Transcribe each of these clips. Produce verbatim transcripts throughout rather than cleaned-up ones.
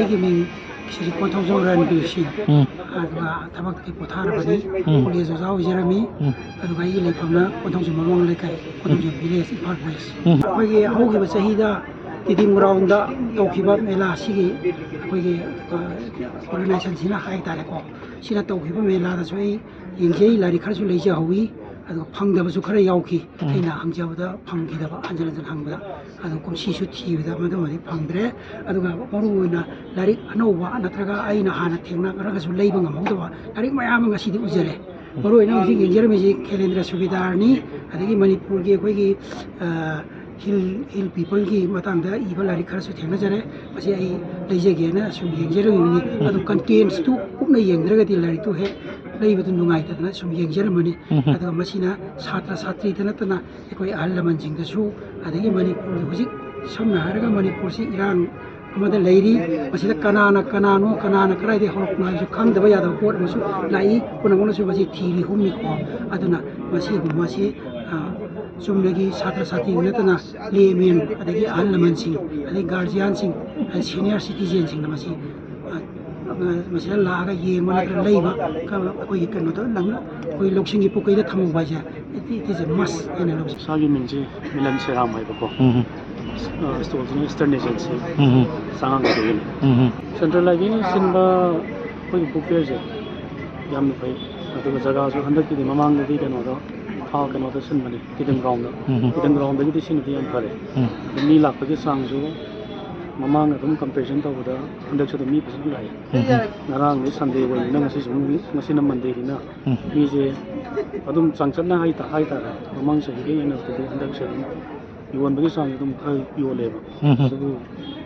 ꯑꯩꯒꯤ ꯃꯤꯡ ꯁ꯭ꯔꯤ ꯀꯣꯟꯊꯧꯖꯝ ꯔꯟꯕꯤꯔ ꯁꯤꯡ꯫ ꯎꯝ꯫ ꯑꯗꯨꯒ ꯊꯕꯛꯇꯤ ꯄꯣꯊꯥꯔꯕꯅꯤ꯫ ꯎꯝ꯫ ꯀꯣꯂꯦꯖ ꯑꯣꯖꯥ ꯑꯣꯏꯖꯔꯝꯃꯤ꯫ ꯎꯝ꯫ ꯑꯗꯨꯒ ꯑꯩꯒꯤ ꯂꯩꯐꯝꯅ ꯀꯣꯟꯊꯧꯖꯝ ꯃꯃꯥꯡ ꯂꯩꯀꯥꯏ, ꯀꯣꯟꯊꯧꯖꯝ ꯚꯤꯂꯦꯖ, ꯏꯝꯐꯥꯜ ꯋꯦꯁ꯫ ꯎꯝ꯫ ꯑꯩꯈꯣꯏꯒꯤ ꯍꯧꯈꯤꯕ ꯆꯍꯤꯗ ꯇꯤꯗꯤꯝ ꯒ꯭ꯔꯥꯎꯟꯗ ꯇꯧꯈꯤꯕ ꯃꯦꯂꯥ ꯑꯁꯤꯒꯤ ꯑꯩꯈꯣꯏꯒꯤ, ꯑ, ꯑꯣꯔꯒꯅꯥꯏꯖꯦꯁꯟꯁꯤꯅ ꯍꯥꯏ ꯇꯥꯔꯦꯀꯣ, ꯁꯤꯅ ꯇꯧꯈꯤꯕ ꯃꯦꯂꯥꯗꯁꯨ ꯑꯩ ꯌꯦꯡꯖꯩ, ꯂꯥꯏꯔꯤꯛ ꯈꯔꯁꯨ ꯂꯩꯖꯍꯧꯋꯤ꯫ ꯑꯗꯨꯒ ꯐꯪꯗꯕꯁꯨ ꯈꯔ ꯌꯥꯎꯈꯤ꯫ ꯎꯝ꯫ ꯑꯩꯅ ꯍꯪꯖꯕꯗ ꯐꯪꯈꯤꯗꯕ, ꯍꯟꯖꯤꯟ ꯍꯟꯖꯤꯟ ꯍꯪꯕꯗ꯫ ꯑꯗꯣ ꯀꯨꯝꯁꯤꯁꯨ ꯊꯤꯕꯗ ꯃꯗꯨꯃꯗꯤ ꯐꯪꯗ꯭ꯔꯦ꯫ ꯑꯗꯨꯒ ꯃꯔꯨꯑꯣꯏꯅ ꯂꯥꯏꯔꯤꯛ ꯑꯅꯧꯕ ꯅꯠꯇ꯭ꯔꯒ ꯑꯩꯅ ꯍꯥꯟꯅ ꯊꯦꯡꯅꯔꯒꯁꯨ ꯂꯩꯕ ꯉꯝꯍꯧꯗꯕ ꯂꯥꯏꯔꯤꯛ ꯃꯌꯥꯝ ꯑꯃ ꯉꯁꯤꯗꯤ ꯎꯖꯔꯦ꯫ ꯃꯔꯨꯑꯣꯏꯅ ꯍꯧꯖꯤꯛ ꯌꯦꯡꯖꯔꯝꯃꯤꯁꯤ ꯈꯦꯂꯦꯟꯗ꯭ꯔ ꯁꯨꯕꯦꯗꯥꯔꯅꯤ, ꯑꯗꯒꯤ ꯃꯅꯤꯄꯨꯔꯒꯤ ꯑꯩꯈꯣꯏꯒꯤ, ꯑ, ꯍꯤꯜ, ꯍꯤꯜ ꯄꯤꯄꯜꯒꯤ ꯃꯇꯥꯡꯗ ꯏꯕ ꯂꯥꯏꯔꯤꯛ ꯈꯔꯁꯨ ꯊꯦꯡꯅꯖꯔꯦ꯫ ꯃꯁꯤ ꯑꯩ ꯂꯩꯖꯒꯦꯅ ꯁꯨꯝ ꯌꯦꯡꯖꯔꯝꯃꯤꯕꯅꯤ꯫ ꯑꯗꯨ ꯀꯟꯇꯦꯟꯁꯇꯨ ꯀꯨꯞꯅ ꯌꯦꯡꯗ꯭ꯔꯒꯗꯤ ꯂꯥꯏꯔꯤꯛꯇꯨ ꯍꯦꯛ ꯂꯩꯕꯗꯨ ꯅꯨꯡꯉꯥꯏꯇꯗꯅ ꯁꯨꯝ ꯌꯦꯡꯖꯔꯝꯕꯅꯤ꯫ ꯎꯝ꯫ ꯑꯗꯨꯒ ꯃꯁꯤꯅ ꯁꯥꯇ꯭ꯔ ꯁꯥꯇ꯭ꯔꯤꯗ ꯅꯠꯇꯅ ꯑꯩꯈꯣꯏ ꯑꯍꯜ ꯂꯃꯟꯁꯤꯡꯗꯁꯨ, ꯑꯗꯒꯤ ꯃꯅꯤꯄꯨꯔꯒꯤ ꯍꯧꯖꯤꯛ ꯁꯝꯅ ꯍꯥꯏꯔꯒ ꯃꯅꯤꯄꯨꯔꯁꯤ ꯏꯔꯥꯡ ꯑꯃꯗ ꯂꯩꯔꯤ, ꯃꯁꯤꯗ ꯀꯅꯥꯅ ꯀꯅꯥꯅꯣ, ꯀꯅꯥꯅ ꯀꯗꯥꯏꯗꯒꯤ ꯍꯧꯔꯛꯄꯅꯣ ꯍꯥꯏꯕꯁꯨ ꯈꯪꯗꯕ ꯌꯥꯗꯕ ꯄꯣꯠ ꯑꯃꯁꯨ ꯂꯥꯛꯏ꯫ ꯄꯨꯝꯅꯃꯛꯅꯁꯨ ꯃꯁꯤ ꯊꯤꯔꯤ ꯍꯨꯝꯃꯤꯀꯣ꯫ ꯑꯗꯨꯅ ꯃꯁꯤꯒꯨꯝꯕ ꯑꯁꯤ, ꯑ, ꯆꯨꯝꯅꯒꯤ ꯁꯥꯇ꯭ꯔ ꯁꯥꯇ꯭ꯔꯤ ꯅꯠꯇꯅ ꯂꯦꯃꯦꯟ, ꯑꯗꯒꯤ ꯑꯍꯜ ꯂꯃꯟꯁꯤꯡ, ꯑꯗꯒꯤ ꯒꯥꯔꯖꯤꯌꯥꯟꯁꯤꯡ, ꯑꯗꯩ ꯁꯦꯅꯤꯌꯔ ꯁꯤꯇꯤꯖꯦꯟꯁꯤꯡꯅ ꯃꯁꯤ, ꯑ, ꯃꯁꯤꯗ ꯂꯥꯛꯑꯒ ꯌꯦꯡꯕ ꯅꯠꯇ꯭ꯔꯒ ꯂꯩꯕ, ꯑꯩꯈꯣꯏꯒꯤ ꯀꯩꯅꯣꯗꯣ ꯅꯪ, ꯑꯩꯈꯣꯏ ꯂꯧꯁꯤꯡꯒꯤ ꯄꯨꯈ꯭ꯔꯤꯗ ꯊꯝꯍꯧꯕ ꯍꯥꯏꯁꯦ, it, it is a must ꯍꯥꯏꯅ ꯂꯧꯖꯩ꯫ ꯏꯁꯥꯒꯤ ꯃꯤꯡꯁꯦ ꯃꯤꯂꯟ ꯁꯦꯔꯥꯝ ꯍꯥꯏꯕꯀꯣ꯫ ꯎꯝ꯫ ꯑ, ꯁ꯭ꯇꯣꯜꯁꯤꯅ ꯏꯁꯇꯔꯟ ꯑꯦꯖꯦꯟꯁꯤ, ꯎꯝ꯫ ꯆꯉꯥꯡꯒꯩꯗꯒꯤꯅꯤ꯫ ꯎꯝ꯫ ꯁꯦꯟꯇ꯭ꯔꯦꯜ ꯂꯥꯏꯕ꯭ꯔꯦꯔꯤꯅ ꯁꯤꯟꯕ ꯑꯩꯈꯣꯏꯒꯤ ꯕꯨꯛ ꯐꯤꯌꯔꯁꯦ ꯌꯥꯝꯅ ꯐꯩ꯫ ꯑꯗꯨꯒ ꯖꯒꯥꯁꯨ ꯍꯟꯗꯛꯀꯤꯗꯤ, ꯃꯃꯥꯡꯗꯗꯤ ꯀꯩꯅꯣꯗ, ꯏꯝꯐꯥꯜ ꯀꯩꯅꯣꯗ ꯁꯤꯟꯕꯅꯤ, ꯇꯤꯗꯤꯝ ꯒ꯭ꯔꯥꯎꯟꯗ꯫ ꯎꯝ꯫ ꯇꯤꯗꯤꯝ ꯒ꯭ꯔꯥꯎꯟꯗꯒꯤꯗꯤ ꯁꯤꯅꯗꯤ ꯌꯥꯝ ꯐꯔꯦ꯫ ꯎꯝ꯫ ꯑꯗꯨ ꯃꯤ ꯂꯥꯛꯄꯒꯤ ꯆꯥꯡꯁꯨ ꯃꯃꯥꯡ ꯑꯗꯨꯝ ꯀꯝꯄꯦꯔꯤꯖꯟ ꯇꯧꯕꯗ ꯍꯟꯗꯛꯁꯨ ꯑꯗꯨꯝ ꯃꯤ ꯐꯖꯅ ꯂꯥꯛꯑꯦ꯫ ꯎꯝ꯫ ꯉꯔꯥꯡꯗꯤ ꯁꯟꯗꯦ ꯑꯣꯏꯕꯅꯤꯅ, ꯉꯁꯤꯁꯨ ꯑꯃꯨꯛ, ꯉꯁꯤꯅ ꯃꯟꯗꯦꯅꯤꯅ ꯎꯝ꯫ ꯃꯤꯁꯦ ꯑꯗꯨꯝ ꯆꯥꯡꯆꯠꯅ ꯍꯥꯏ ꯇꯥ-, ꯍꯥꯏꯇꯥꯔꯦ, ꯃꯃꯥꯡ ꯆꯍꯤꯒ ꯌꯦꯡꯅꯕꯗꯗꯤ ꯍꯟꯗꯛꯁꯦ ꯑꯗꯨꯝ ꯌꯣꯟꯕꯒꯤ ꯆꯥꯡꯁꯦ ꯑꯗꯨꯝ ꯈꯔ ꯌꯣꯜꯂꯦꯕ꯫ ꯎꯝ꯫ ꯑꯗꯨꯕꯨ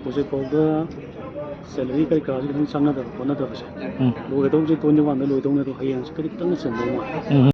ꯍꯧꯖꯤꯛꯐꯥꯎꯗ ꯁꯦꯂꯔꯤ ꯀꯔꯤ ꯀꯔꯥꯁꯦ ꯈꯤꯇꯪ ꯆꯪꯅꯗꯕ ꯈꯣꯠꯅꯗꯕꯁꯦ, ꯎꯝ꯫ ꯂꯣꯏꯒꯗꯧꯕꯁꯦ ꯇ꯭ꯋꯦꯟꯇꯤ ꯋꯥꯟꯗ ꯂꯣꯏꯗꯧꯅꯦ, ꯑꯗꯣ ꯍꯌꯦꯡꯁꯦ ꯈꯤꯇꯪ ꯆꯤꯟꯗꯧ ꯃꯥꯜꯂꯦ꯫ ꯎꯝ꯫